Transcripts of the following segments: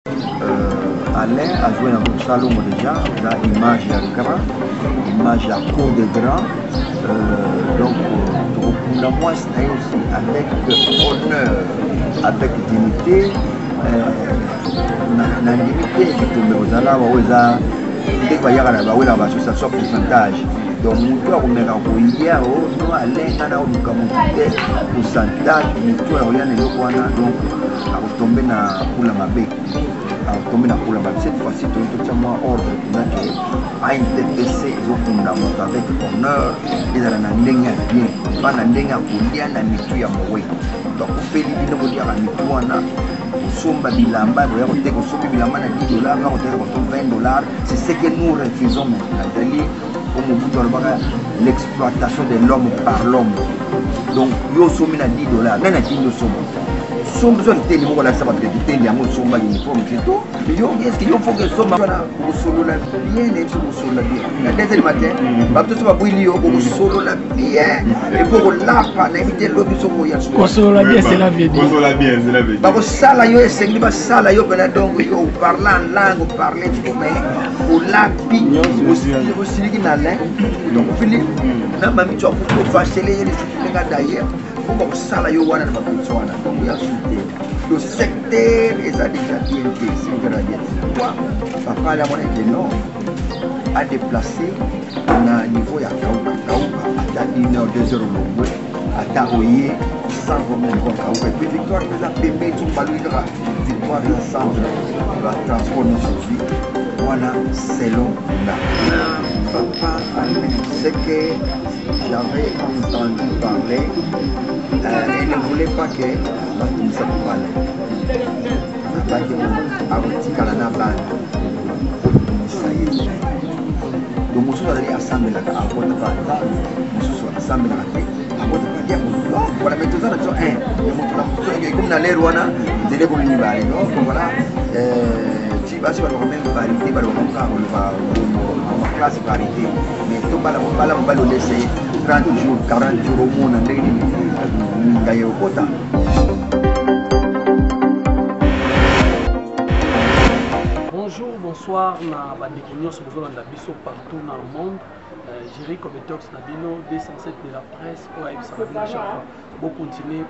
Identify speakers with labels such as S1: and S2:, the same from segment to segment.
S1: Euh, Alain a joué na groupe Salongo déjà, eza image ya grand, image ya cour de grand. Euh, donc euh, tokokunda mwasi na ye aussi avec honneur, avec dignité. Euh, nandimi te bitumba ekozala awa oyo eza ndenge bayaka na bawelaka baassociation pourcentage donc motu akomeka koya o oh, no alain nga na oluka motu te pourcentage motu akoya na eloko wana donc akotombe na kula mabe akotombe na kula mabe cette fois-ci toyi totya mwa ordre mpenza ke antpc ezokunda moto avec honneur ezala na ndenge ya bien pa na ndenge ya kolia na mitu ya mowe moto akufeli bino boliaka mitu wana kosomba bilamba boya koteka osombi bilamba na 10 dollars boya koteka koto 20 dollars. C'est ce que nous refusons maintenant. Ezali oyo Mobutu alobaka, l'exploitation de l'homme par l'homme. Donc yo osombi na 10 dollars, nani atindi osomba? Sombi zwa kitendi moko, olakisa bato ya kitendi yango osomba uniforme, c'est tout. Yo est-ce que yo faut que somba wana bokosolola bien na biso, bokosolola bien na 2 heures du matin, bato so babwili yo, bokosolola bien epo kolapa nayebi te lobi soko oya.
S2: Kosolola bien, cela veut dire
S3: kosolola bien, cela veut dire
S1: bakosala yo esengeli basala yo mpena. Donc yo oparle en langue, oparle tout, mais olapi osiliki na lin, donc ofili na mamitu akufi, ofashele ye lisusu ndenge d'ailleurs po bakosala yo wana na bakonzi wana. Donc oya su te, le secteur eza déjà bien te, secteur ya bien. Pourquoi papa ala mwana ete non a déplacé na niveau ya Kauka? Kauka ata une heure, 2 heures olongwe, ata oye sans vraiment niveau ya Kauka. Et puis Victoire eza pembeni, soki baluki kaka Victoire eza centre, batransport nyonso ozwi wana. Selon nga, papa Alain, ce que j'avais entendu parler, il ne voulait pas que batumisa papa Alain. Abaki akotikala na bana, kotumisa ye te. Donc mosusu azali asambelaka, akotaka ata mosusu asambelaka te, akotaka te. Donc voilà, mais toza na biso un ya moto na moto ekomi na lere wana, nzela ekomi mibale. Donc voilà, ti basi balobaka même parité, balobaka kaka koloba classe parité, mais tobala mobala mobali olese 30 jours, 40 jours, omona ndenge nini ngai okota.
S2: Bonjour, bonsoir na bandeko nyonso bozolanda biso partout dans le monde. Jerry Cobetox na bino 207 de la presse oyo ayebisaka bino chaque fois bocontinue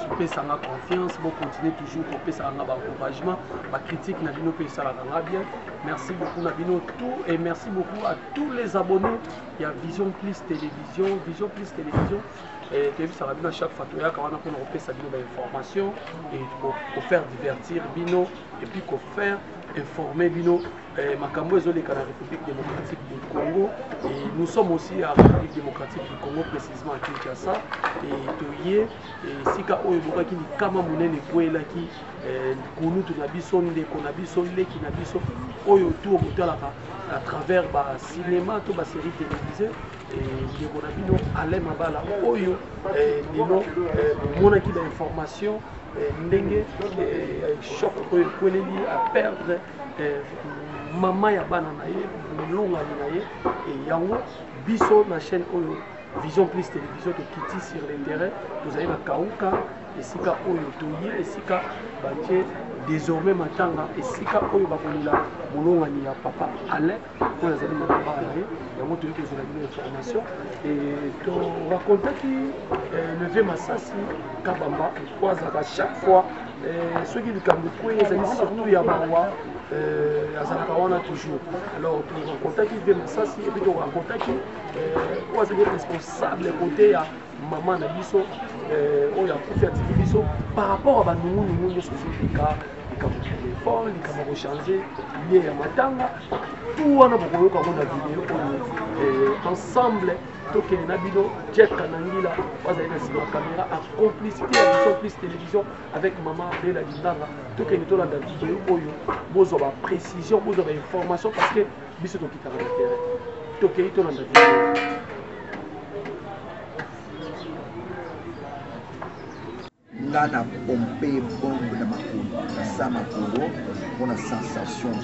S2: kopesanga confiance, bocontinue toujours kopesaka nga baencouragement, bacritique na bino mpe esalaka nga bien. Merci beaucoup na bino tout et merci beaucoup à tous les abonnés ya Vision Plus Télévision. Vision Plus Télévision, toyebisaka bino à chaque fois, toyaka wana mpona kopesa bino bainformation et kofaire divertir bino et puis kofaire informer bino makambo ezoleka na République démocratique du Congo. Et nous sommes aussi à République démocratique du Congo, précisément à Kinshasa, et toye esika oyo ebokaki likama monene ekweyelaki kulutu na biso, ndeko na biso, leki na biso oyo tu okotalaka à travers bacinéma to basérie télévisée, ndeko na bino Alain Mabala oyo lelo bomonaki bainformation ndenge choc oyo ekweleli, aperdre mama ya bana na ye, molongani na ye. Yango biso na chaîne oyo Vision Plus Télévision tokiti sur le terrain, tozali na Kauka, esika oyo toye, esika batie désormais matanga, esika oyo bakolela molongani ya papa Alain oyo azali mama bana na ye. Yango toyei kozela bino information et toracontaki le vieux Masasi Kabamba po azalaka chaque fois soki likambo ekwei ezali surtout ya mawa, azalaka wana toujours. Alors toracontaki vieux Masasi et puis toracontaki oyo azali responsable côté ya mama na biso oyo akufi atiki biso par rapport à banungunungu nyonso ezoleka, likambo telefone, likambo kochange lieu ya matanga, tout wana bokoyoka ngo na video oyo. Ensemble tokende na bino. Jack Kanangila bazali na nsima ya caméra en complicité ya Vision Plus Télévision avec mama Bela Lindanga. Tokende tolanda video oyo, bozwa baprécision, bozwa bainformation, parce que biso tokitaka na terrain. Tokei tolanda video.
S1: Nga na pompe bombe na makolo, nasa makolo mpona sensation.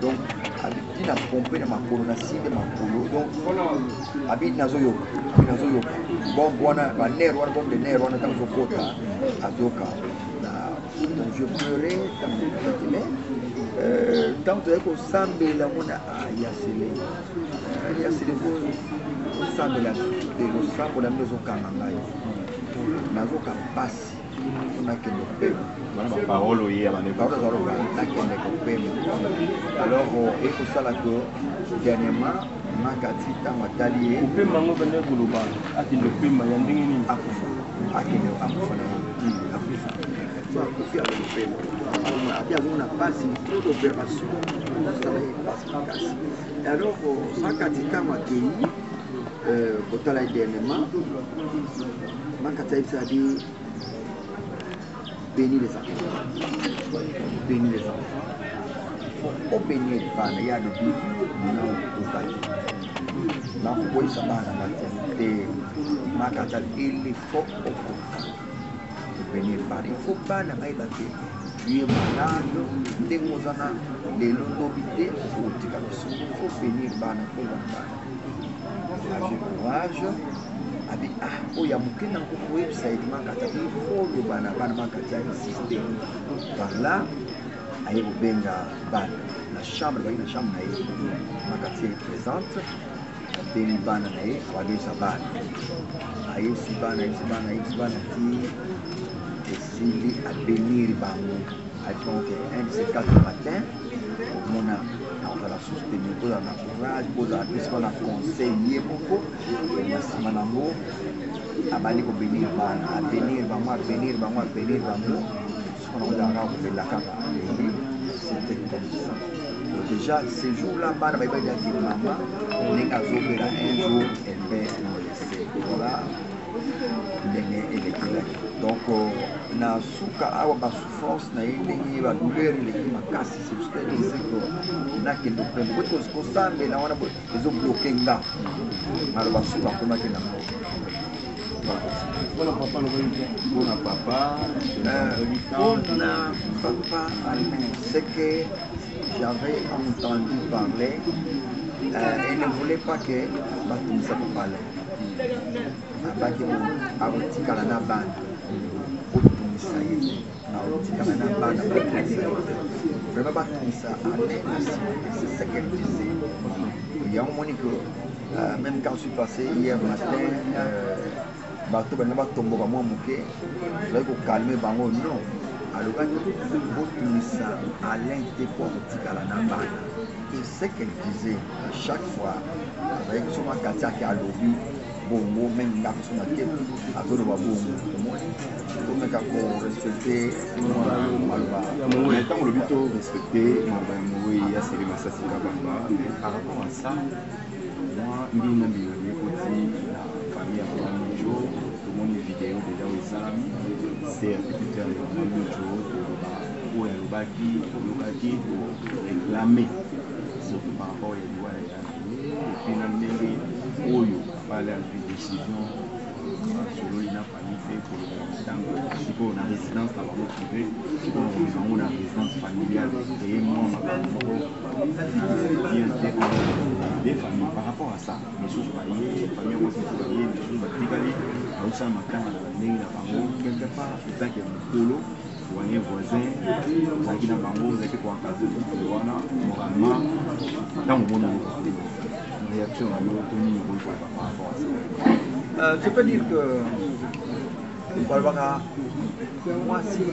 S1: Donc abiti na pompe na makolo, nasimbi makolo, donc abiti nazoyoka, abi nazoyoka bombe wana, banerf wana, bombe de nerf wana, ntango azokota azoyoka na Donc je pleurais ntango nakutaki, mais ntango tozali kosambela, mona ya Sele, ya Sele, kosambela te, losambo na bino ezokanga ngai, nazoka mpasi mpo nakende kopema.
S3: Wana baparole oye ya bande.
S1: Parole azaloba, nakende kopema. Alors ekosala que dernièrement Makati, ntango atali ye,
S4: Kopema yango bande koloba akende kopema ya ndenge nini?
S1: Akufa, akende akufa na ye, akufa. So akufi, akopema abi azomona mpasi, trop d'opération, osala ye mpasi makasi. Alors Makati, ntango akei kotala ye dernièrement, Makati ayebisa abi: "Bénis les enfants, bénis les enfants, faut obénir bana." Ye alobi: "Non, okokaki nakokoyisa bana nga te." Te, Makati, il faut okoka kobénir bana, il faut bana bayeba te tu es malade, ndenge oza na lelo, lobi te okotika biso. Il faut bénir bana, koloba bana azwi courage, abi: "Ah, oyo ya moke nango koyebisa ye." Makati, il faut loba na bana. Makati ainsiste par là, aye kobenga bana na chambre, baki na chambre na ye. Makati ye présente, abengi bana na ye, abaloyisa bana, ayebisi bana, ayebisi bana, ayebisi bana ti esili, abénir bango, ayebisi bango ke un de ces quatre matin omona nakozala susu te, mais bozala na courage, bozala. Apesi bana conseil ye moko. Na nsima nango abandi kobénir bana, abénir bango, abénir bango, abénir bango. Soki nango ezala kaka kolela kaka, aleli. C'était comme ça. Donc déjà ce jour là bana bayebaki ake mama ndenge azobela, un jour elle va nous laisser. Voilà ndenge elekelaki. Donc na suka awa, basouffrance na ye, ndenge badouleur eleki makasi, c'est pour cela disait que nakende kopemba po kosambela wana ezobloquer nga. Maloba suka akomaki nango.
S4: Mpona papa alobaki te?
S3: Mpona papa?
S1: Mpona papa Alain, c'est que j'avais entendu parler, il ne voulait pas que batumisa papa Alain. Abaki akotikala na bana, otungisa ye te, akotikala na bana, batungisa ye te. Vraiment, batungisa Alain na nsima te, c'est ce qu'elle disait. Yango moni que même quand je suis passé hier matin, bato balinga batomboka mwa moke, ozali kocalmer bango. Non, alobaki botungisa Alain te mpo akotikala na bana. Et ce qu'elle disait à chaque fois, azalaki so Makati ake alobi bongo, même nga so nake azoloba bongo. Omoni, tomeka korespecter maloba.
S3: Mais ntango olobi to respecte maloba ya mowei ya Sele Masasi Kabamba, mais par rapport à ça, mwa mbina mbina ekoti na famille ya mama Mijo. Tomoni video déjà oyo esalami, c'est petite ya mama Mijo koloba oyo alobaki, toyokaki koréclamer surtout par rapport ya liwa ya et puis na ndenge oyo papa azwi décision, asololi na famille te, kolongola ntango sikoyo na résidence na bango privé, sikoyo na komema bango na résidence familiale, eye mwa makambo moko bien te des familles. Par rapport à ça, misusu baye, famille ya mwasi mosusu baye, misusu batikali, baosala matanga na bandenge na bango. Quelque part, ezaki ya mokolo voyen voisin ozalaki na bango, ozalaki koencadrer couple wana moralement. Ntango omoni réaction na yo to nini okoki koloba par rapport à ça?
S1: Je peux dire que balobaka mwasi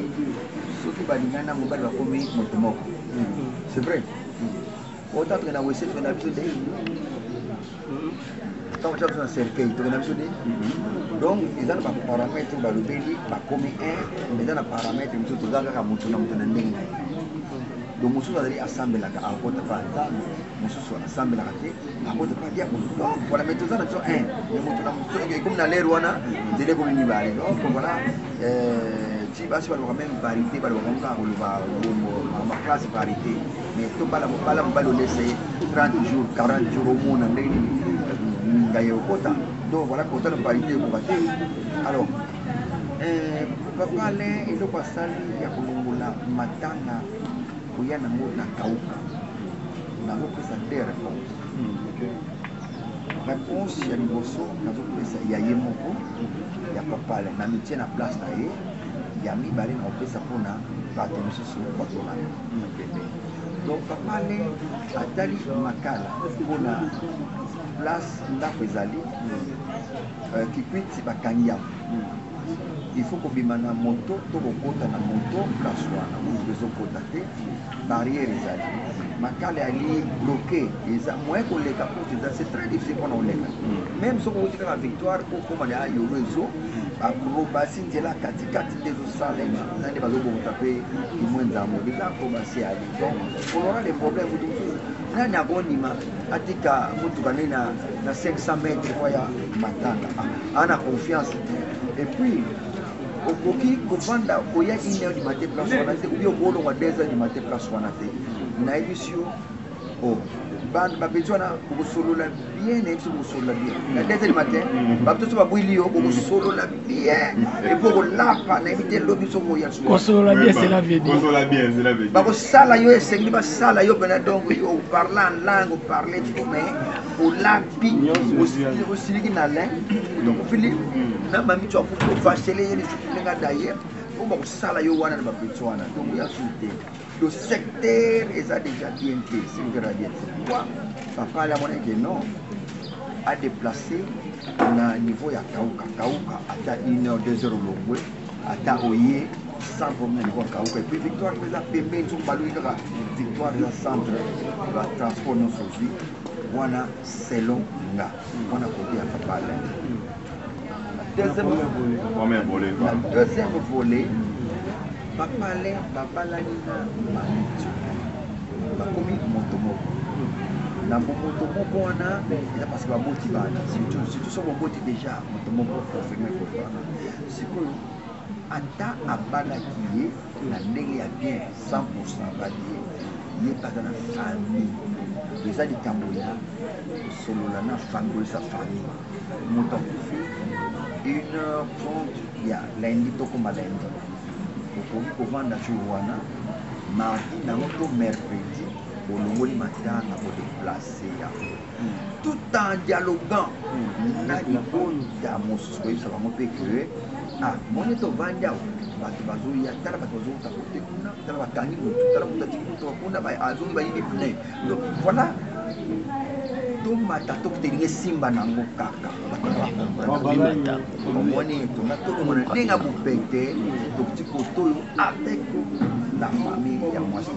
S1: soki balingani na mobali, bakomi moto moko. C'est vrai. Ota tokenda wese, tokenda biso de ntango tia biso na cercueil, tokenda biso de. Donc eza na baparamètre balobeli bakomi 1, eza na paramètre mosusu, toza kaka moto na moto na ndenge na ye. Donc mosusu azali asambelaka, akota pa Nzambe, mosusu asambelaka te, akota pa diable. Donc voilà, mais toza na biso 1, mais moto na moto ekomi na lere wana, nzela ekomi mibale. Donc voilà, ti basi balobaka même parité, balobaka ngo kaka koloba bongo maklase parité, mais tobala mobala, mobali olese 30 jours, 40 jours, omona ndenge nini ngai okota. Donc voilà, kota na parité ekoka te. Alors papa Alain, eloko asali ya kolongola matanga koya nango na kauka, nazopesa deux réponse. Réponse ya liboso nazopesa ya ye moko ya papa Alain, na mitie na place na ye. Ya mibale nakopesa mpona Bato mosusu bazolanda na pembeni. Donc papa Ale atali Makala mpona place ndako ezali Kikwit, bakangi yango. Il faut kobima na moto to kokota na moto place wana, motuka ezokota te, barrière ezali. Makala ali bloqué, eza moyen koleka porte eza, c'est très difficile mpona koleka. Même soki outi kaka Victoire po okóma na Yolo, ezo acrobatie nzela katikati nde ezosalema na nde bazobongisa mpe kimwe nzambo eza acrobatie ali. Donc on aura des problèmes. Moto mosusu nani akondima atika motuka nde na 500 mètres po ya matanga ana confiance te? Et puis okoki kovanda koya 1 heure du matin place wana te, obi okolongwa 2 heures du matin place wana te. Nayebisi yo, oh, bapeti wana bokosolola bien. Nayebi so bokosolola bien na 2 heures du matin, bato so babwili yo, bokosolola bien et puis okolapa. Nayebi te lobi soki oya.
S2: Kosolola bien, cela veut dire
S3: Kosolola bien, cela veut dire
S1: bakosala yo, esengeli basala yo mpena. Donc yo oparle en langue, oparle tout, mais olapi, osiliki na lin. Donc ofili na mami to akufi, ofashele ye lisusu ndenge d'ailleurs mpo bakosala yo wana na bapeti wana. Donc oya su te. Le secteur eza déjà bien te, secteur ya bien te. Pourquoi papa ali amonaki ke non, adéplacer na niveau ya Kauka? Kauka ata 1 heure, 2 heures, olongwe ata oye sans problème na niveau ya Kauka. Et puis Victoire mpe eza pembeni, soki baluki kaka Victoire eza centre, batransport nyonso ozwi wana. Selon nga, wana kote ya papa Alain. Deuxième
S3: Premier volet.
S1: Na deuxième volet, papa Alain babalani na Mamitu, bakomi moto moko. Na bomoto moko wana eza parce que baboti bana, surtout surtout soki boboti déjà moto moko, confirme kobana. Sikoyo ata abalaki ye na ndenge ya bien 100, abali ye, ye mpe aza na famille. Eza likambo ya kosolola na famille, koyesa famille moto akufi 1h30 ya lundi, tokoma lundi, okoki kovanda jour wana, mardi nango to mercredi, bolongoli matanga, bodéplacer yango tout en dialoguant na libota mosusu, koyebisa bango mpe ke ah, moni tovandi awa, bato bazoya, tala bato bazouta kote kuna, tala bakangi motu, tala moto atiki moto kuna, azongi, bayibi pneu. Donc voilà, tomata tokutelinga esimba nango kaka bato omoni tonga tolongona ndenge ya bopete, tokuti koto oyo avec la famille ya mwasi.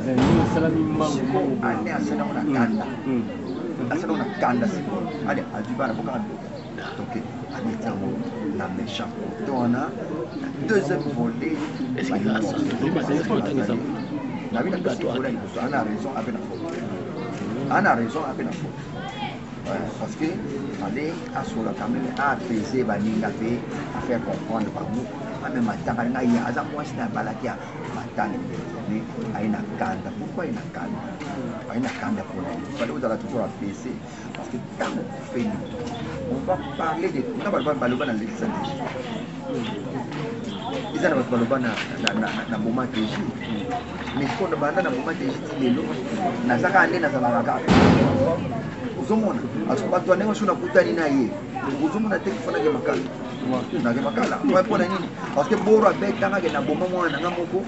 S1: Ane asalango na kanda, asalango na kanda. Sikoyo ale azwi bana bokaka toke, abeti yango na méchant koto wana. Na deuxième volet, nabi na deuxième volet ya liboso, ana raison ape na faute, ana raison ape na faute. Parce que fallait asola quand même, aapaiser baninga mpe afaire comprendre bango ame matanga ngai ye aza mwasi na abalaki ya matanga. Mais aye na kanda. Pourquoi aye na kanda? Aye na kanda mpona ye fallait ozala toujours apaisé, parce que ntango okufeli, on va parler de nga. Baloba, baloba na lekisa te, eza na bato baloba na boma TG, mais sikoyo banda na boma TG ti lelo naza kaka nde nazalaka kaka. Ozomona bato ya ndenge so nakutani na ye, ozomona te kifanake makala, nake makala mpona nini? Parce que boro abetangake na boma mwana nanga moko.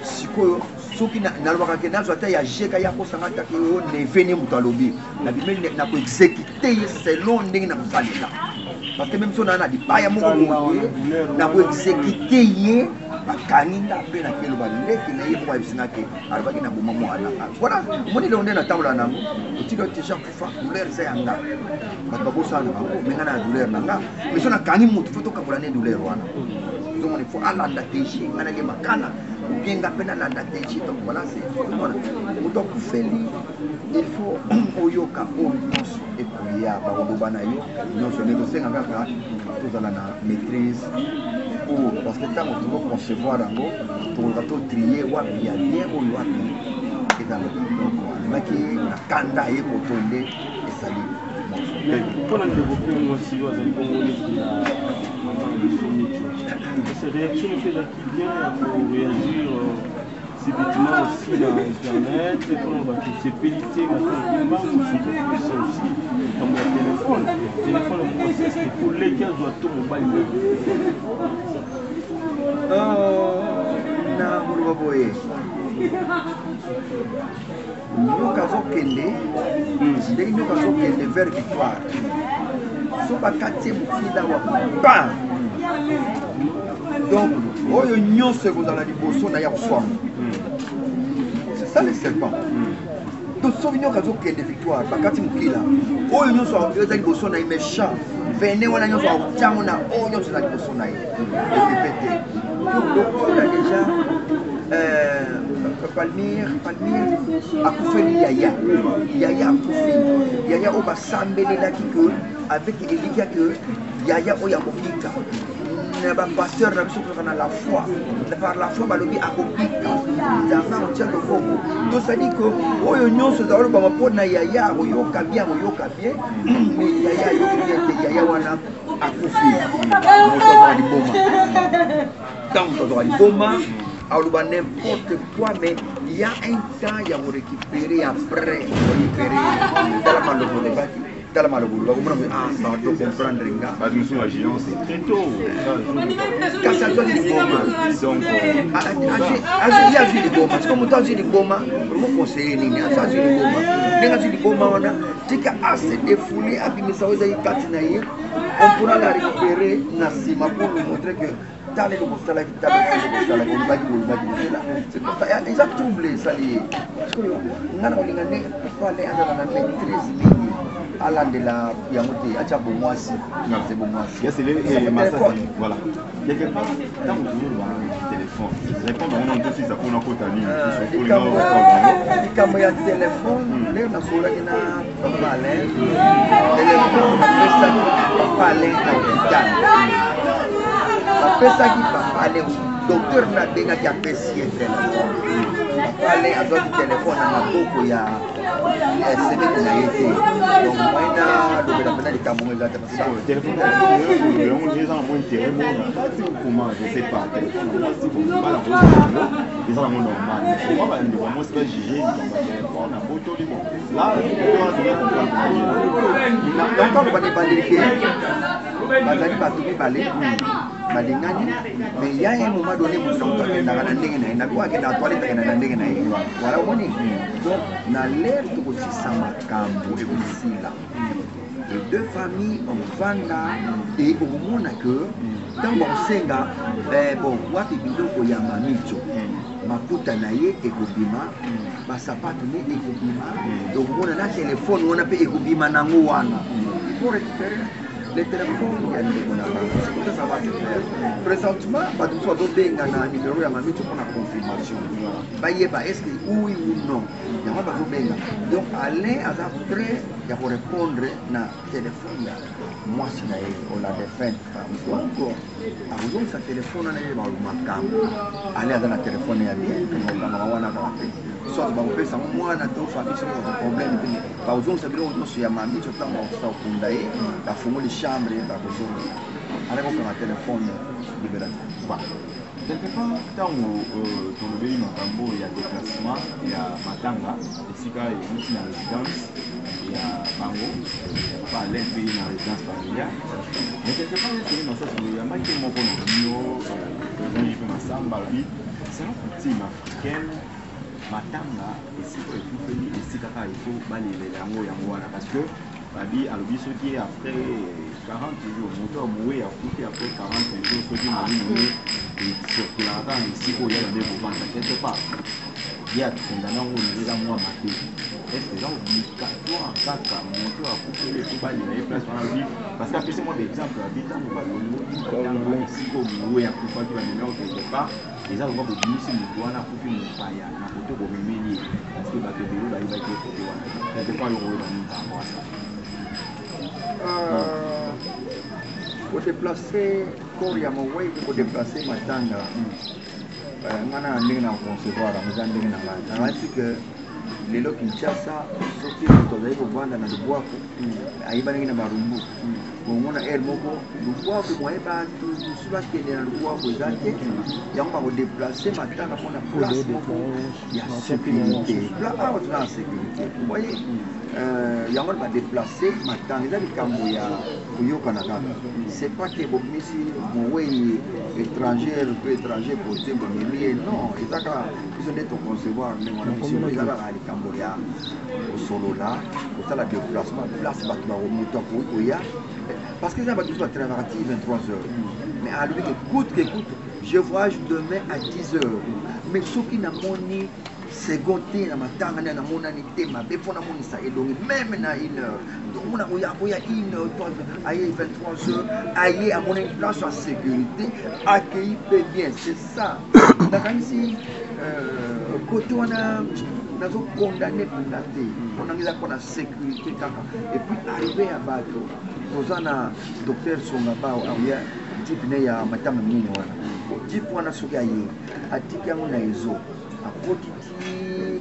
S1: Sikoyo soki nalobaka ke nazwa ata ya jeka ya kosanga taki oyo neve ne moto alobi, nabimeli nakoexécuter ye selon ndenge nakosalela, parce que même so naa na libaya moko boye, nakoexécuter ye. Bakangi nga mpe nakeloba leki na ye moko ayebisinga ke alobaki na boma mwana. Voilà, omoni lelo nde natambola nango, otika déjà kufa, douleur eza ya nga. Bato bakosala na bango, me nga na douleur na nga. Mais so nakangi motu, faut tokabola nde douleur wana. Ozomona, faut alanda TG, nga nalie makala, ou bien nga mpe nalanda TG. Donc voilà, c'est ozomona moto akufeli, il faut oyoka oyo nyonso ekoya, bakoloba na yo nyonso. Nde tosenga kaka tozala na maîtrise pour, parce que ntango tozoconcevoir yango, tokoka totrier wapi ya bien, oyo wapi ezala. Donc amemaki na kanda ye koto nde ezali.
S4: Mpona ndeko mpe mwasi oyo azali bongo leki ya mama na biso Micho, réaction mpe ezalaki bien ya koréagir subitement aussi na internet mpona bato sepeli te, mbangu, surtout plus aussi likambo ya telefone. Telefone mwasi ekoleki azwa to mobali?
S1: Na koloba boye, nyoka azokende ndenge nyoka azokende vers victoire. So bakati ye mokila wa pa, donc oyo nyonso ekozala liboso na ye akoswama. C'est ça le serpent. Donc soki nyoka azokende victoire, bakati mokila, oyo nyonso eza liboso na ye, méchant venin wana nyonso akotiango na oyo nyonso eza liboso na ye, epepe te. Donc lokola déjà Palmire akufeli yaya, yaya akufi, yaya oyo basambelelaki ke avec elikia ke yaya oyo akobika na bapasteur na biso, tozalaka na la foi, par la foi balobi akobika, Nzambe akotia loboko. Tosali ke oyo nyonso ezala olobama mpo na yaya akoyoka bien, akoyoka bien, mais yaya ayoki bien te. Yaya wana akufi. Moto azwaka liboma, ntango moto azwaka liboma, aloba n'importe quoi, mais il y a un temps ya korécupérer. Après korécupérer, tala maloba olobaki, tala maloba olobaki, omona boye: "Ah, pardon, comprendre nga."
S3: Bato mosusu bagéant, c'est très tôt.
S1: Kasi azwaki liboma.
S3: Donc
S1: ye azwi liboma. Siko moto azwi liboma, okoconseiller nini? Azo azwi liboma, ndenge azwi liboma wana, tika ase défoule, abimisa oyo ezali kati na ye. On pourra la récupérer na nsima pour lui montrer que tala eloko osalaki, tala eloko osalaki, olobaki, olobaki ozela. C'est comme ça, eza trouble esali ye. Sikoyo nga na kolinga nde papa azala na maîtrise mingi, alandela yango te, atya bomwasi, c'est bomwasi.
S3: Yes, voilà. Quelque part, ntango tozoloba téléphone, répondre yango nano, tosisa mpona kota nini.
S1: Likambo ya telefone, ndenge nasololaki na papa Alain, telefone bapesaki papa Alain na hôpital, bapesaki papa Alain, docteur na abengaki, apesi ye telefone. Papa Alain azwaki telefone na maboko ya semeki na ye te. Donc moyen nalobela mpena likambo ngo eza te.
S3: Téléphone yango eza na mwa intérêt moko na kati, comment, je sais pas. Téléphone na mwasi, bala kozwa eza nango normal. Pourquoi bandeko ya mwasi bajuge likambo ya téléphone abotoli? Bon, là wana toza comprendre.
S1: Ntango bana ebandeli ke bazali bato mibale balingani, mais ya un moment donné, moto na moto akendaka na ndenge na ye, nabi akendaka toilette, akenda na ndenge na ye. Voilà, omoni. Donc na l'heure tokosisa makambo, ekosila, les deux familles bakovanda e okomona ke ntango bakosenga, bon, wapi biloko ya Mamico, maputa na ye ekobima, basapato ne ekobima, okomona na telefone wana mpe ekobima nango wana. Il faut récupérer le téléphone ya ndeko na bango. C'est comme ça, ça va se faire. Présentement, bato mosusu bazobenga na numéro ya Mamico mpona confirmation, bayeba est ce que oui ou non. Yango bazobenga. Donc Alain aza prêt ya korépondre na telefone ya mwasi na ye, ola défunte femme. Donc akozongisa telefone wana, ye makambo. Alain aza na telefone ya bien, okangama wana kaka te. Soit bakopesa yango mwana to famille, soki baza problème te, bakozongisa biloko nyonso ya Mamico. Ntango bakosa kokunda ye, bafungoli chambre, bakozongisa. Alain kokanga telefone libela te.
S3: Voilà. Quelque part, ntango tolobeli makambo ya déplacement ya matanga, esika euti na résidence ya bango ya papa Alain mpe na résidence familiale, mais quelque part eseli masasi oyambaki moko na bino, président JP Masamba alobi, selon coutume africaine, matanga esika ekufeli, esika kaka ifo balelela yango, yango wana, parce que babi alobi soki après 40 jours moto amowe akufi, après 40 jours soki molimo ye ecirculaka kaka na esika oyo bande kovanda. Quelque part ye akenda nango, eza mwa mabe. Est ce que eza obligatoire kaka moto akufeli efo balela ye place wana? Alobi parce que apesi mwa baexemple, abi ntango balongoli matanga esika omowe akufaki, bamemi yango, quelque part eza lokola bobimisi moto wana akufi mopaya na kote bomemeli ye, parce que bato ebele bayebaki ye kote wana. Quelque part yoko oyeba nini par rapport à ça?
S1: Kodéplacer corps ya mowei, kodéplacer matanga, nga na ndenge na concevoir yango, eza ndenge na ngai. Nayebisi ke lelo Kinshasa, soki moto azali kovanda na lubwaku, ayeba ndenge na Barumbu. Bomona heure moko lubwaku moye bato mosusu bakende na lubwaku eza te, yango bakodeplace matanga mpona place moko ya sécurité. Awa toza na sécurité, voyez, yango wana badeplace matanga. Eza likambo ya koyokana kaka, c'est pas que bobimisi mowei étranger to étranger kote bomemi ye, non. Eza kaka biso nde toconcevoir ndenge wana. Biso eza kaka likambo ya kosolola, kosala déplacement place bato moto akoki koya, parce que eza bato mosusu batravaka ti 23 heures, mais alobi ke coûte que coûte, je voyage demain à 10 heures, mais soki namoni second te na matanga nde namonani te mabe, mpo namonisa elongi même na une heure. Donc omona koya koya une heure, trois heures, aye 23 heures, aye amoni place ya sécurité, akei mpe bien, c'est ça. Nakanisi côté wana nazokondane mpenza te, mponanga eza mpona sécurité kaka. Et puis arrivé ya bato, toza na docteur Songa Bao, aoya jeep ne ya matanga minene wana. Jeep wana soki aye, atiki yango na ezo, akoti ti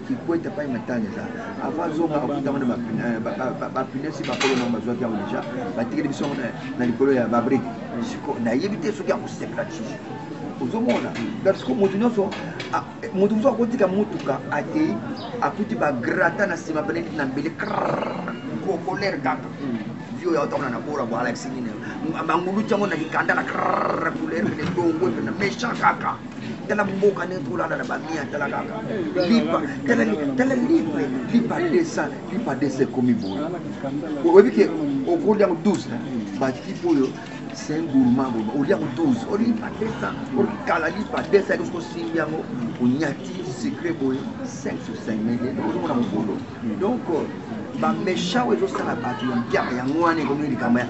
S1: Kikwete pai matanga eza, avant azonga akuta yango na bapine si bakolo nango bazwaki yango déjà, batikeli biso yango na likolo ya babrique. Siko nayebi te soki akosepela ti ozomona. Donc siko moto nyonso, moto mosusu akotika motuka, akei, akuti bagrata na nsima pene na mbele kokolere kaka vi oyo aotamona na bora bo alakisi nini, bangulu tiango na likanda na couleur pene dongo pene méchant kaka. Tala mboka ndenge tolala na bamia, tala kaka lipa, tala, tala lipa, lipa 200, lipa 200 ekomi boye. Oyebi ke okolia yango 12 batype oyo, c'est un gourmand boye, olia yango 12, olipa 200, okala lipa 200 soki osimbi yango, onyati sucré boye 5 sur 5, mais lelo ozomona mokolo. Donc baméchant oyo ezosala bato ya mpiaka, yango wana ekomi likambo ya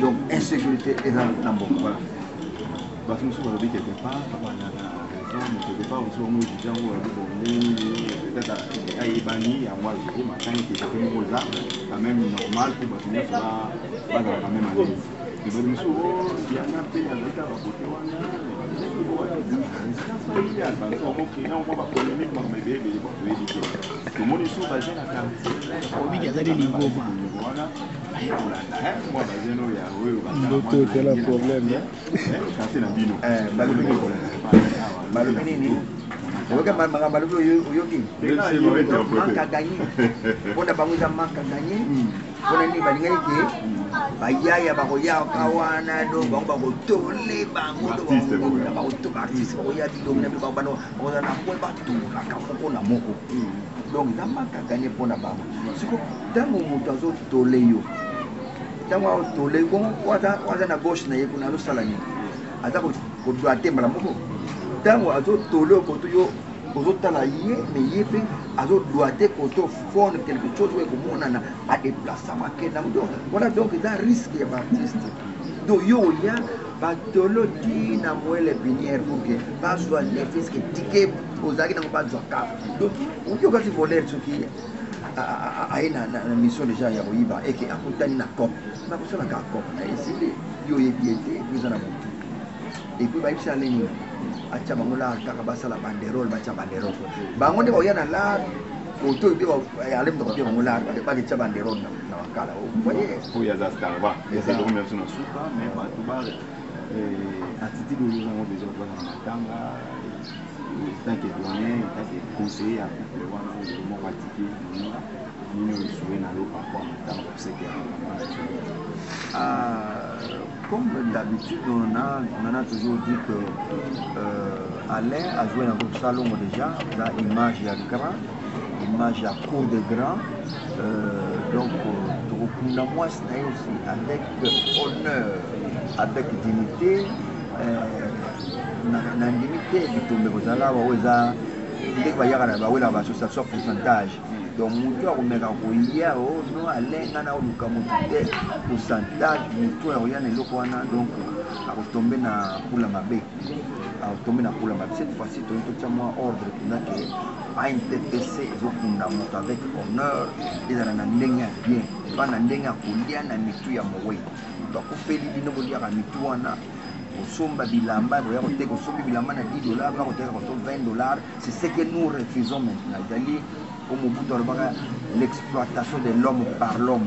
S1: donc insécurité eza na mboka.
S3: Voilà. Bato mosusu balobi quelque part papa na raison, mais quelque part mosusu bango juge yango, balobi bon, ndenge nini peut-être ayebani yango agere matanga quelque moko eza quand même normal mpo bato nyonso bazala quand même à l'aise. Mais bato mosusu yana mpe azali kaka bakote wana, résidence familiale, bato bakocréer mwa bapolémique, makambo ebele ebele. Bon, toyebi te, tomoni so bajeune na quartier
S5: obiki azali lingoma
S3: wana baye kolanda mwa bajeune oyo ya oyo.
S4: Ndoto etala problème.
S3: Quartier na bino.
S1: Balobi nini? Oyoki makambo balobi? Oyoki manque à gagner mpona bango, eza manque à gagner. Mpona nini balingaki ke bayaya bakoyaka wana? Do bango bakotole bango, baartiste bakoya bilongi na bino, bakozala na point, batolaka moko na moko. Donc eza manque à gagner mpona bango. Siko ntango moto azotole yo, ntango azotole bongo, aza na gauche na ye kuna, azosala nini? Aza kodwa te mbala moko. Ntango azotole koto, yo ozotala ye, mais ye mpe azodwa te koto fone quelque chose oyo ekomonana badeplace bakenda. Donc voilà, donc eza risque ya baartiste. Donc yo oya batolo ti na moelle épinière pour que bazwa ne fût-ce que ticket ozalaki nango, bazwa kaka. Donc okoki okati voleur soki aye na mission déjà ya koyiba, eke akutani na cop, bakosala kaka cop na esili. Yo oyebi ye te, et puis eza na motu, et puis bayebisi ale nini, atya bango lar kaka, basala banderole, batya banderole. Bango nde bakoya na lar koto epi ale moto akopia bango lar, baketya banderole na makala, voye.
S3: Oyo aza star ba eza biso na suka, mais bato ba attitude oyo ozango déjà kozala na matanga, tant que doyen, tant que conseiller ya couple wana oyo moko atiki moninga, nini oyo esuwe na yo par rapport à matanga obsèque ya mama?
S1: Ah, comme d'habitude, on en a toujours dit que Alain a joué dans groupe Salongo déjà, là, image ya grand, image ya cour de grand. Donc, tokokunda mwasi na ye aussi avec honneur, avec dignité. Nandimi te bitumba ekozala awa. Oyo eza ndenge bayaka na bawelaka baassociation pourcentage. Donc motu akomeka koya o no alenga na oluka motu te pourcentage, motu oyo akoya na eloko wana, donc akotombe na pula mabe, akotombe na pula mabe. Cette fois-ci toyei totia mwa ordre mpenza ke ANTPC ezokunda moto avec honneur, ezala na ndenge ya bien, pa na ndenge ya kolia na mitu ya mowei. Moto akufeli bino, boliaka mitu wana, kosomba bilamba, boya koteka, osombi bilamba na 10 dollars, boya koteka koto 20 dollars. C'est ce que nous refusons maintenant. Ezali po Mobutu alobaka l'exploitation de l'homme par l'homme.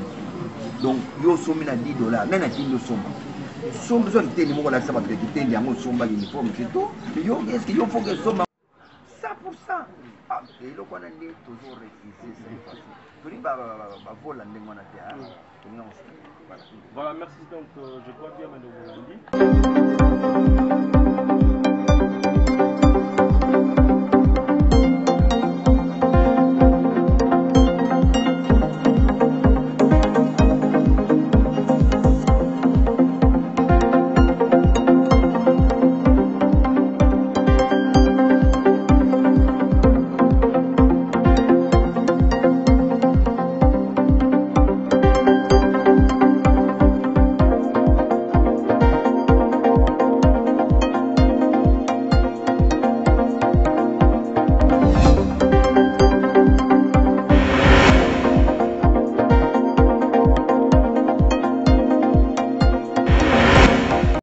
S1: Donc yo osombi na 10 $, nani atindi osomba? Sombi so kitendi moko, olakisa bato ke kitendi yango osombaki uniforme, c'est tout. Yo, est ce que yo faut que osomba 100? Ah, eloko wana nde tozo refuse cette fois-ci. Tolingi bavola ndenge wana te, tolingi yango. Voilà.
S4: Voilà, merci. Donc, je crois bien, Madame Bolandi.